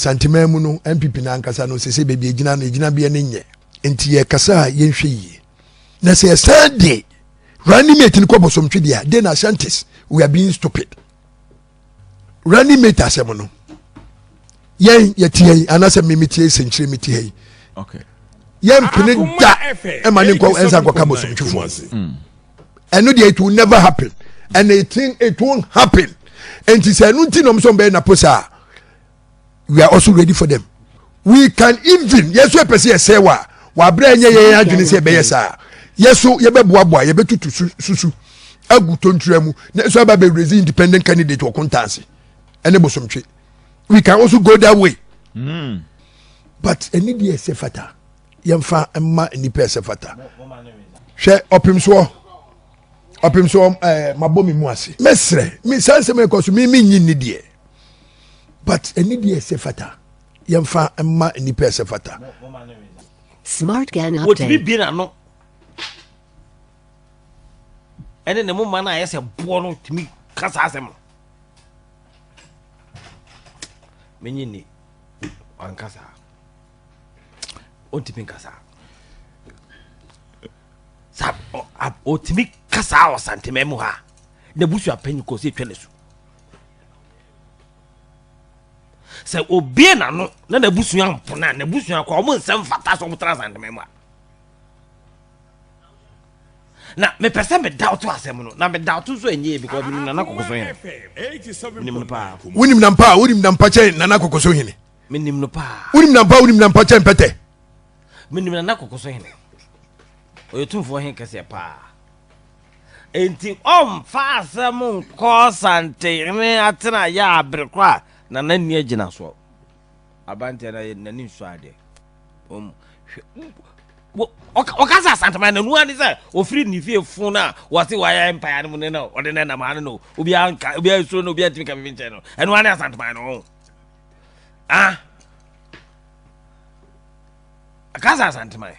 Santeman mu no, NPP no ankasa no, sese baabi egyina no, egyina bea no nyɛ. Nti yɛkasa a yɛnhwɛ yie. Na sɛ yɛsan de running mate no kɔ bosomtwe deɛ a, then Ashantis, we are being stupid. Running mate asɛm no, yɛn yɛte ha yi, anaasɛ me metie sɛnkyerɛ mete ha yi. Yɛmpene da ɛma ne nkɔ ɛnsa nkɔka bosomtwefoɔ. Ɛno deɛ, it will never happen and it won't happen. Nti sɛ ɛno nti na ɔmo sɛ ɔmo bɛyɛ napo saa, we are also ready for them. We can even, yɛn nso yɛpɛ sɛ yɛsɛ wa wabrɛ nyɛ yɛn adwene sɛ yɛbɛyɛ saa. Yɛ so yɛbɛboaboa, yɛbɛtutu susu agu tontura mu na nso aba bɛ raise independent candidate wɔ Kuntanse ɛne Bosomtwe. We can also go that way. But ɛni deɛ ɛsɛ fata, yɛmfa mma nipa ɛsɛ fata. Hwɛ, ɔpem soɔ, ɔpem soɔ, mabɔ mi mu ase, mɛsrɛ mi saa nsɛm ɛkɔ so mi mi nyi ni deɛ, but ɛni deɛ ɛsɛ fata, yɛmfa mma nipa ɛsɛ fata. Smart Ghana Wɔtumi update. bie n'ano ɛne ne moma no a ɛyɛ sɛ boɔ no tumi ka saa asɛm no. Menye ni wanka saa, ɔntumi nka saa sa ɔtumi ka saa wɔ Santema mu ha na busua panyin kɔ sɛ ɛtwa ne so sɛ obie n'ano na n'abusua mpona n'abusua kɔ ɔmo nsɛm fata sɛ ɔmo tena Santema mu a. Na mepɛ sɛ meda wo to asɛm no na meda wo to so ɛnyɛ yɛ because menim Nana Kɔkɔso hene, menim no paa. Wonim nampa a, wonim nampa kyɛn Nana Kɔkɔso hene? Menim no paa. Wonim nampa, wonim nampa kyɛn pɛtɛ? Menim Nana Kɔkɔso hene, ɔyɛ tumfoɔ he kɛseɛ paa, enti ɔmfa asɛm nkɔ Santehene atena yɛ abere kɔ a Nana nni agyina soɔ. Abanteɛ no yɛ n'ani nsu adeɛ. Hwɛ, ɔka sɛ Asanteman na nua ne sɛ ɔfiri ne fie fo no a wɔse wayɛ mpaeɛ no mu ne no ɔde ne nam ha no no obiara nka, obiara suro no, obiara ntumi ka bibi nkyɛn no. Ɛno ara ne Asanteman no ho ah aka sɛ Asanteman.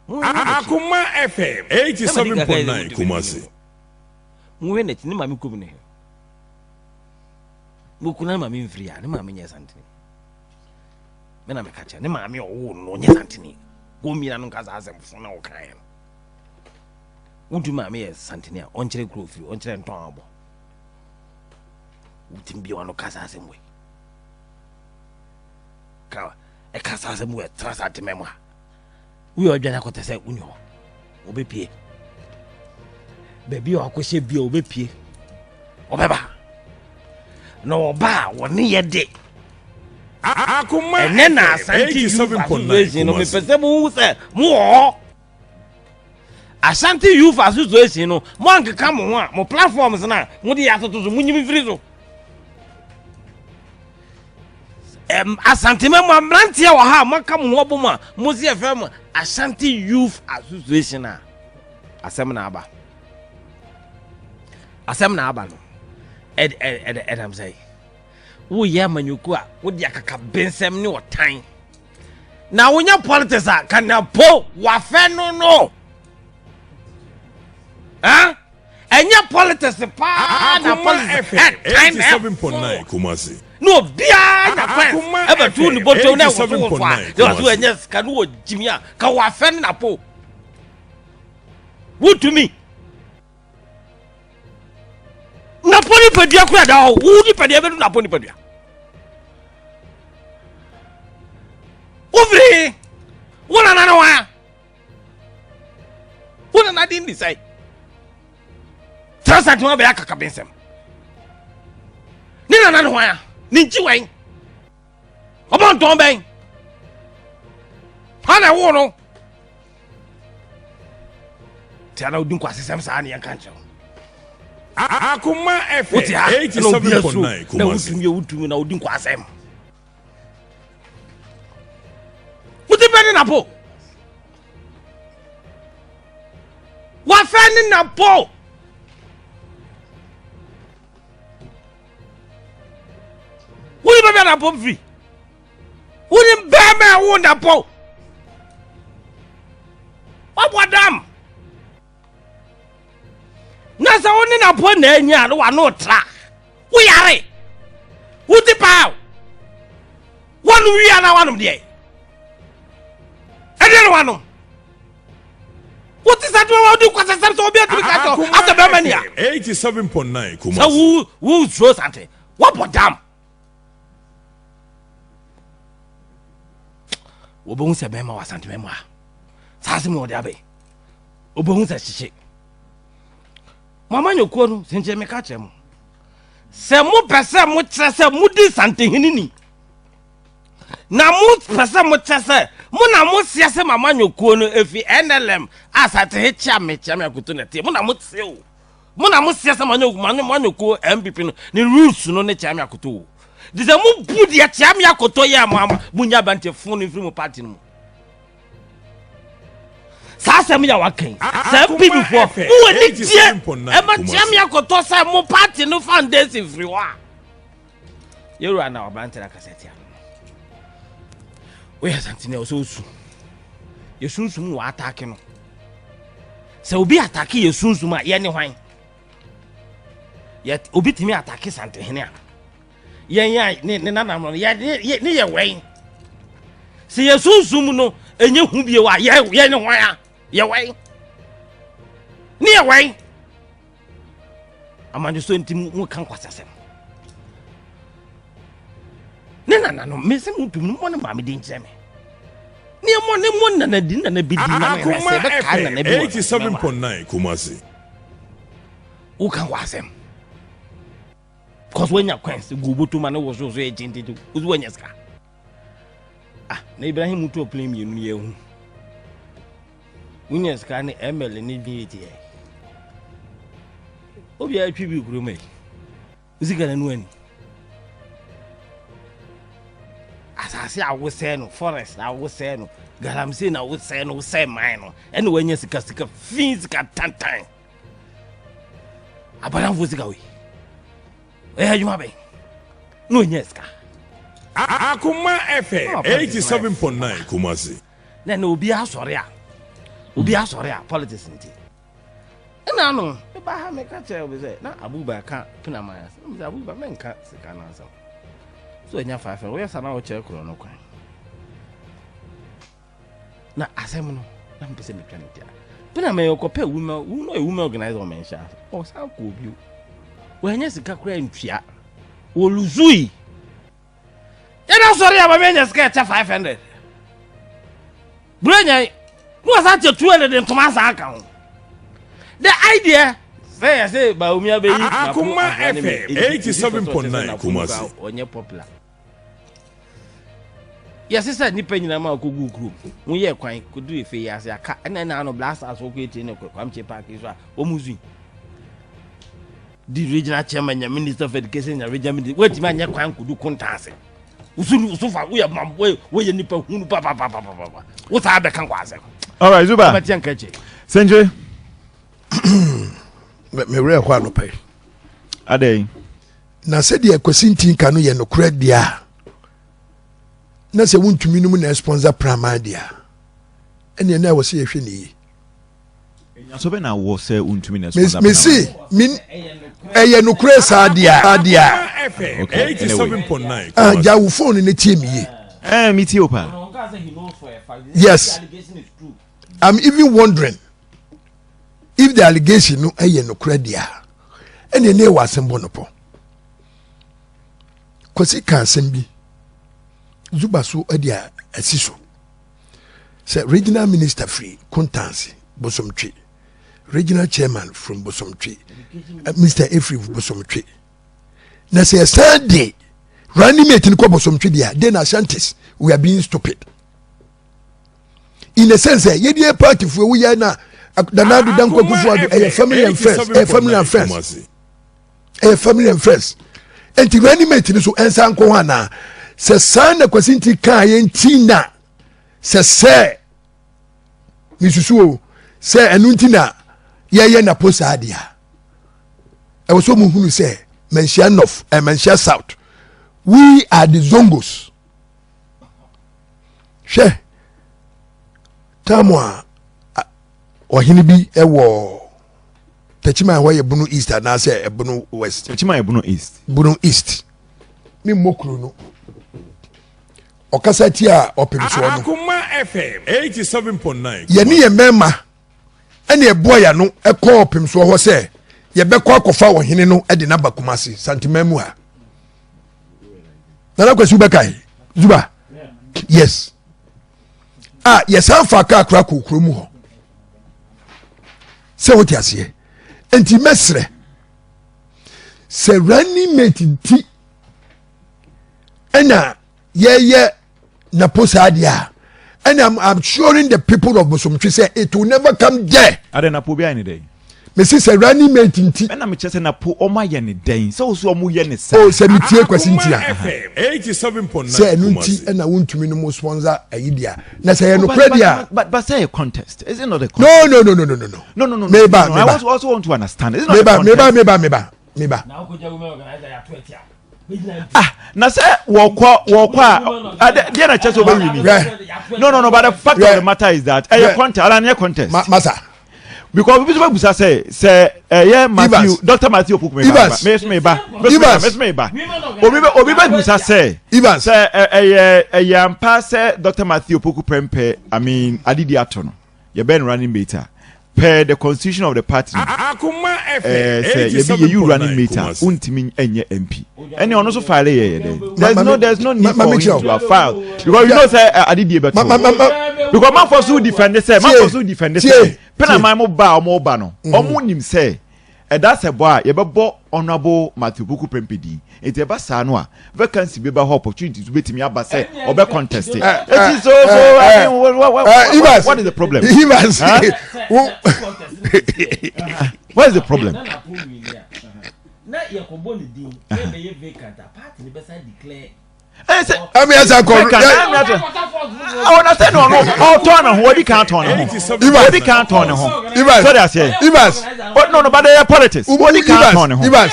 Akoma FM 87.9 Kumasi. Mohwɛ n'akyi, ne maame kurom ne he mokuna ne maame mfiri a ne maame nyɛ Santene. Me na meka kyerɛ ne maame ɔwoo no, ɔnyɛ Santene. Wɔmmina no nka saa asɛm fo na wɔkaeɛ no. Wotumi maame yɛ Santene a, ɔnkyerɛ kuro firi, ɔnkyerɛ ntɔn abɔ. Wotumi bia wano ka saa asɛm wei ka ɛka saa asɛm wei tena saa tema mu a woyɛ ɔdwane akɔtɛ sɛ woni hɔ, wɔbɛpie baabi a wakɔhyɛ bia, wɔbɛpie, ɔbɛba na ɔba a wɔne yɛ de. Akoma Ɛnɛ na FM Asante Youth 87.9 Association no mepɛ Kumasi. sɛ mohu sɛ mowɔ hɔ. Ashanti Youth Association no, mo ankeka mo ho a mo platforms no a mode yɛ atoto so, monyimi firi so. Asantema mu mmeranteɛ wɔ ha a moaka mo ho abɔ mu a mo se yɛfrɛ mo Ashanti Youth Association a, asɛm na aba, asɛm na aba no. Ɛdam sɛ woyɛ amanyɔkuo a wode akakabensɛm ne ɔtan na wonya politics a kanapo wafɛ no ah ɛnyɛ politics paa na Akoma politics FM ɛtan na 87.9 ɛfo Kumasi. Na obiara nya kwan Akoma ɛbɛtu ne FM bɔtɔ na ɛwoso woso a 87.9 na wɔso Kumasi. ɛnyɛ sika no wɔ gyimi a ka wafɛ no napo wotumi napo nipadua kura da hɔ, wo nipadua bɛdu napo nipadua wofiri wo nana no wa wo nana de ndi sɛe tena Santema bɛyɛ akakabensɛm ne nana no hwan a ne nkyi wɛn ɔbɔ ntɔn bɛn hwan na ɛwo no tia na wodi nkwasesɛm saa ne yɛnka nkyerɛ wo. Akoma FM Wote ha na obi asu 87.9 na Kumasi. wotumi yɛ wotumi na wodi nkwasɛm wote bɛ ne napo wafɛ ne napo wone bɛbɛ napo mfiri wone bɛɛma a wo napo wabɔ dam na sɛ wo ne napo na anya no wano tra woyare wote paa. Wonom wie anaa woanom deɛ? Ɛdeɛ na woanom? Wote sɛ adwuma wa wodi nkwasasɛm sɛ obi atumi ka kyerɛ asɛ bɛrima ni a. 87.9 Kumasi. Sɛ wo wo suro sante wɔbɔ dam. Wɔbɛhu sɛ bɛrima wɔ asante mɛmu a saa asɛm na wɔde abɛn. Wɔbɛhu sɛ hyehye. Mo amanyɔkuo no sɛ nkyɛn meka kyerɛ mo sɛ mopɛ sɛ mokyerɛ sɛ modi santehene ni na mopɛ sɛ mokyerɛ sɛ mo na moseɛ sɛ mo amanyɔkuo no efi nlm a santehe kyea me kyea me akoto na ɛteɛ mo na moseɛ o mo na moseɛ sɛ mo amanyɔkuo npp no ne roots no ne kyea me akoto o de sɛ mobu deɛ kyea me akoto yɛ mo ama monya abante fo no mfiri mo party no mu. Saa asɛm yɛ waka yi sɛ mpp foɔ mowɔ ani gyeɛ ɛma kyeame akɔtɔ sɛ mo party no foundation firi hɔ a yɛwura na ɔbrantere akasa tia no woyɛ santene ɔsɛ osu yɛsunsum wɔ atake no sɛ obi atake yɛ sunsum a yɛne hwan yɛ obi tumi atake santehene a yɛn a ne ne nanam no yɛ ne ne yɛ wɛn sɛ yɛ sunsum no enye hu bio a yɛ yɛ ne hwan a yɛ wɛn ne yɛ wɛn amanyeso nti mu ka nkwasasɛm ne nananom mese mo tum no mo ne maame di nkyerɛ me ne mo ne mo nana di nana bi di na mehwɛ sɛ ɛbɛkaa nana bi wɔ 87.9 Kumasi. Woka w'asɛm. Cause wanya coins gu obotom a ne wo so so yɛ kyententen wo so wanya sika. Ah, na Ibrahim tɔ plane mmienu no yɛhu. Wonya sika ne ML ne V8 yɛ. Obiara twi bi kurom yi. Sika na no ani. Asase a wosɛe no, forest a wosɛe no, galamsey na wosɛe no, wosɛe man no. Ɛna wanya sika sika fi sika tantan. Abɔdamfoɔ sika wei ɛyɛ adwuma bɛn na ɔnya sika. Akoma FM 87.9 Kumasi. Na na obi asɔre a obi asɔre a politics nti ɛna ano meba ha meka kyerɛ obi sɛ na Abuba ka pinaman ase na mesɛ Abuba menka sika no asɛm so anya 500 woyɛ sa na wokyerɛ korɔ no kwan. Na asɛm no, na mepɛ sɛ metwa no tia. Bere a mɛyɛ ɔkɔpɛ women, wo no yɛ women organizer wɔ manhyia ase. Ɔsan kɔɔ bio. Wanya sika koraa ntua. Wɔluzui. Yɛda sɔre a mame anya sika ɛkyɛ 500. Bere nya na wɔsan kyɛ 200 de ntoma asan aka ho. The idea sɛ yɛ sɛ Bawumia bɛyi Akoma FM 87.9 Kumasi. Ɔnyɛ popular. Yɛse sɛ nnipa nyinaa ma ɔkɔguu kurom ho yɛɛ kwan kɔduru efe yi ase aka ɛna ɛna ano blasters wɔkɔ etire ne Kwamkye Park yi so a wɔn zui di regional chairman nya minister of education nya regional minister wɔatumi anyɛ kwan kɔdu konta ase wosu wosu fa woyɛ mam woyɛ nipa hunu papapapapa wo saa bɛka nkɔ asɛm. All right, Zuba. Wobɛte anka akyi. Sentry. Me werɛ hɔ anɔpa yi. Adɛn? Na sɛdeɛ Kwasi Nti ka no yɛ nokorɛ deɛ a, na sɛ wontumi no mu na ɛsponsor praman deɛ a, ɛneɛ na ɛwɔ sɛ yɛhwɛ ne yie. Nyaso bɛ na wɔ sɛ wontumi na sponsor Mese min ɛyɛ nokorɛ saa deɛ a deɛ a. Okay, anyway. Ah, gya wo phone no tie me yie. Eh, me tie o paa. Yes. I'm even wondering if the allegation no ɛyɛ nokorɛ deɛ a ɛne ɛne ɛwɔ asɛm bɔ no pɔ. Kwasi ka asɛm bi Zuba so de asi so sɛ regional minister firi Kontanse Bosomtwe, regional chairman from Bosomtwe, eh, Mr. Efiri Bosomtwe. Na sɛ yɛsan de running mate no kɔ Bosomtwe deɛ a, then Ashantis we are being stupid. In the sense sɛ yɛdeɛ party foɔ woyɛ na Nana Addo Dankwa Akufo-Addo ɛyɛ family and friends, ɛyɛ family and friends, ɛyɛ family and friends. Nti running mate no so ɛnsa nkɔ hɔ anaa? Sɛ saa na Kwasi Nti kaa yɛn ti na sɛ sɛ mesusu o sɛ ɛno nti na yɛyɛ napo saa deɛ a ɛwɔ sɛ ɔmo hunu sɛ Manhyia North eh, Manhyia South we are the Zongos. Hwɛ tam a ɔhene bi wɔ Techiman hɔ yɛ Bono East anaasɛ Bono West. Techiman yɛ Bono East. Bono East. Ne mmɔ kuro no. ɔkasa tia ɔpem soɔ no. Akoma FM 87.9 Yɛne yɛn mmarima ɛna ɛboa yɛn ano ɛkɔ ɔpem soɔ hɔ sɛ yɛbɛkɔ akɔfa ɔhene no de n'aba Kumasi Santeman mu ha. Nana Kwasi wobɛkae Zuba yes a yɛsan fa kaa kora kɔ kuro mu hɔ sɛ wote aseɛ nti mɛsrɛ sɛ running mate nti ɛna yɛyɛ napo saa deɛ a and I'm assuring the people of Bosomtwe sɛ it will never come there. Adɛ napo bi ayɛ ne dɛn? Mesi sɛ running mate nti. Ɛna mekyerɛ sɛ napo ɔmo ayɛ ne dɛn sɛ woso ɔmo yɛ ne saa. O sɛ metie Kwasi nti a. FM 87.9 Sɛ ɛno nti Kumasi. ɛna wontumi no mo sponsor ayi deɛ na sɛ yɛ nokorɛ deɛ a. But say a contest. Is it not a contest? No, no, no, no, no, no, no. No, no, no. Meba, no, meba. I also want to understand. Is it not Meba, a contest? Meba, meba, meba, meba. Ah, na sɛ wɔkɔ a deɛ na kyerɛ sɛ ɔbɛwi ni. No, but the fact of the matter is that ɛyɛ contest ala nyɛ contest. Ma masa. Because obi nso bɛ busa sɛ ɛyɛ Matthew, Dr Matthew Opoku meba meba meba meba obi bɛ busa sɛ sɛ ɛyɛ ampa sɛ Dr Matthew Opoku Prempeh, I mean, adidi ato no yɛbɛn running mate a, per the constitution of the party Akoma FM sɛ yɛbi yɛyi running mate a, wontumi nyɛ MP. Ɛne ɔno nso file yɛ dɛ there's no need for him to have filed because you know sɛ adidie bɛto because manfo so defend sɛ manfo so defend sɛ pɛnɛ mo ba a ɔmo ba no, ɔmo nim sɛ ɛda sɛ bɔ a yɛbɛbɔ Honourable Matthew Opoku Prempeh din. Nti ɛba saa no a, vacancy bi ba hɔ, opportunity so betumi aba sɛ ɔbɛ contest eti so I mean, what is the problem? Evans. Huh? What is the problem? Na yɛkɔbɔ ne din na ɛbɛyɛ vacant a, party ne bɛsa declare. Ɛsɛ Ɛmi ɛsɛ kɔ. Ɔwɔ na sɛ ɔno ɔtɔn ne ho, ɔdi kan tɔn ne ho, ɔdi kan tɔn ne ho. Evans. Sɔde aseɛ. Evans. Oh, no, but ɛyɛ politics, ɔdi kan tɔn ne ho. Evans.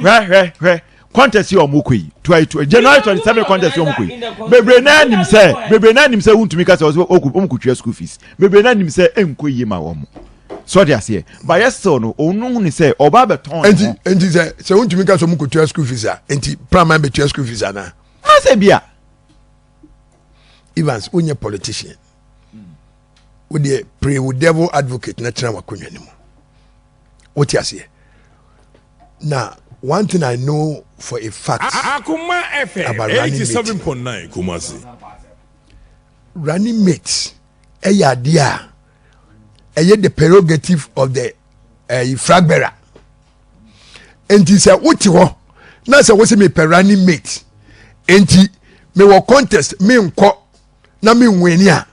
Hwɛ, hwɛ, hwɛ, contest yi a ɔmo kɔ yi to January 27 contest yi a ɔmo kɔ yi, bebree naa nim sɛ wuntumi kasa ɔsɛ ɔmo kɔ tua school fees. Bebree naa nim sɛ ɛnkɔ yie ma wɔn sɔde aseɛ, but yɛ still no ɔno hu ni sɛ ɔba abɛtɔn ne Nti ho. Nti sɛ wontumi ka sɛ ɔmo kɔ tua school fees a, nti Praman bɛ tua school fees ana? Asɛ bia. Evans, wonyɛ politician, wodeɛ pray wo devil advocate na tena wakonnwa no mu, wote aseɛ? Na one thing I know for a fact Akoma FM about running mate. 87.9 Kumasi. Running mate ɛyɛ adeɛ a ɛyɛ the prerogative of the flag bearer. Nti sɛ wote hɔ na sɛ wosɛ mepɛ running mate, nti mewɔ contest menkɔ na menwini a,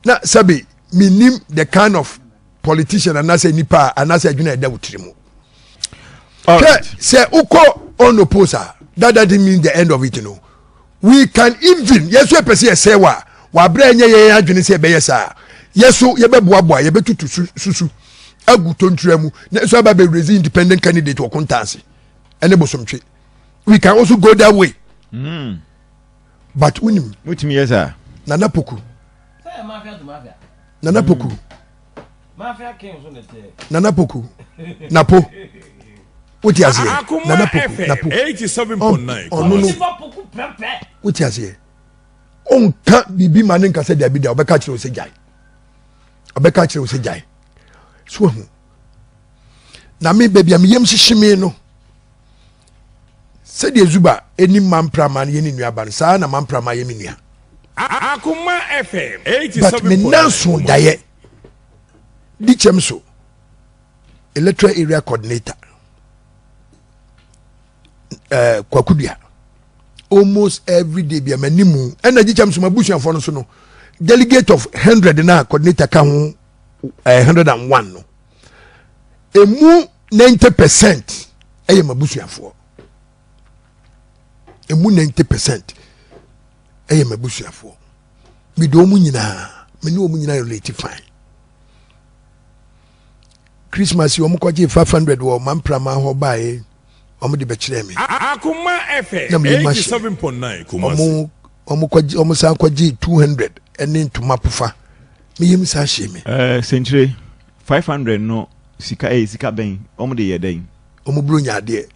na sɛbi menim the kind of politician anaasɛ nipa a anaasɛ adwene a ɛda wo tiri mu. Hwɛ, sɛ wokɔ unopposed a, that doesn't mean the end of it. No, we can even yɛso yɛpɛ sɛ yɛsɛe wɔ a wabrɛ nyɛ yɛn adwene sɛ yɛbɛyɛ saa. Yɛso yɛbɛboaboa, yɛbɛtutu susu agu tontura mu na nso aba bɛrezi independent candidate wɔ Kontanse ɛne Bosomtwe. We can also go that way. But wonim Wotumi yɛ saa. Nana Poku, Nana Poku, Nana Poku, Napo, wote aseɛ? Nana Poku, Napo ɔno no, wote aseɛ, ɔnka biribi ma ne nka sɛ dabi da. Ɔbɛka kyerɛ wo sɛ gyae, ɔbɛka kyerɛ wo sɛ gyae. So ahu na me baabi a meyam hyehye me no, sɛdeɛ Zuba ɛnim Mamprama no yɛ ne nuaba no, saa na Mamprama yɛ me nua. Akoma FM But me nanso daeɛ di kyɛm so electoral area coordinator Kwakudua, almost every day bi a m'anim ɛna gyi kyɛm so m'abusuafoɔ no so no, delegate of 100 na coordinator ka ho 101 no, emu 90% ɛyɛ m'abusuafoɔ, emu 90% ɛyɛ m'abusuafoɔ. Mede wɔn nyinaa, me ne wɔn nyinaa relate fine. Christmas yi wɔn kɔgye 500 wɔ Mamprama hɔ baeɛ, wɔn de bɛkyerɛ me. Akoma FM Na meyɛ ma hyɛ. 87.9 Kumasi. Wɔn kɔgye, wɔn san kɔgye 200 ɛne ntoma pofa, meyɛ mu saa hyɛ me. Sɛnkyerɛ 500 no sika ɛyɛ sika bɛn? Wɔn de yɛ dɛn? Wɔn buro nya adeɛ.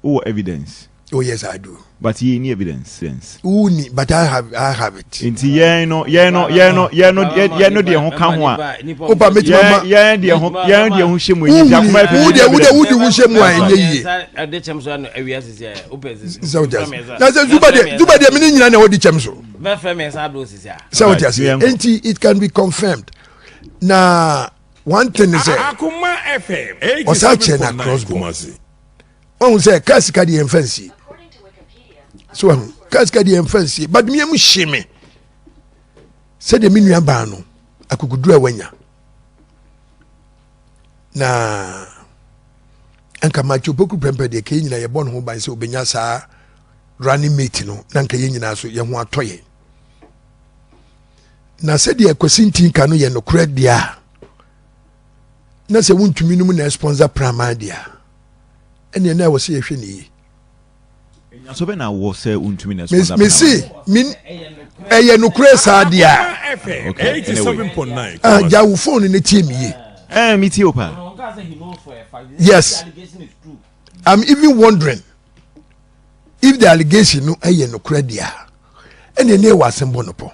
Wowɔ evidence? Oh yes, I do. But yɛ ni evidence. Wuni, but I have it. Nti yɛn no deɛ ho ka ho a. Opa meti mama. Yɛn deɛ ho hyɛ mu yi. Nti Akoma FM. Wo deɛ wo hyɛ mu a ɛnyɛ yie. Sɛ wote ase na sɛ Zuba deɛ mene nyina na wɔdi kyɛm so sɛ wote ase, nti it can be confirmed. Na one thing is sɛ Akoma FM ɔsa kyɛ na 87.9 cross board. Kumasi. Ɔhu sɛ kaa sika deɛ yɛmfa nsie so, wahu kaa sika deɛ yɛmfa nsie, but meɛ mu hye me sɛdeɛ me nua baa no akokoduru a wanya na anka Matthew Opoku Prɛmpɛ deɛ kɛyɛ nyina yɛbɔ ne ho ban sɛ obɛnya saa running mate no, na nka yɛn nyinaa so yɛn ho atɔ yɛn. Na sɛdeɛ Kwasi Ntinka no yɛ nokorɛ deɛ a, na sɛ wontumi no mu na sponsor Praman deɛ a, ɛneɛ na ɛwɔ sɛ yɛhwɛ ne yie. So bɛ na wɔ sɛ wontumi na sponsor? Mesi min ɛyɛ nokorɛ saa deɛ a. FM Okay, 87.9 ah, Kumasi. Gya wo phone ne tie me yie. Mi tie o pa. Yes, I'm even wondering if the allegation no ɛyɛ nokorɛ deɛ a, ɛneɛ ne ɛwɔ asɛm bɔ no pɔ.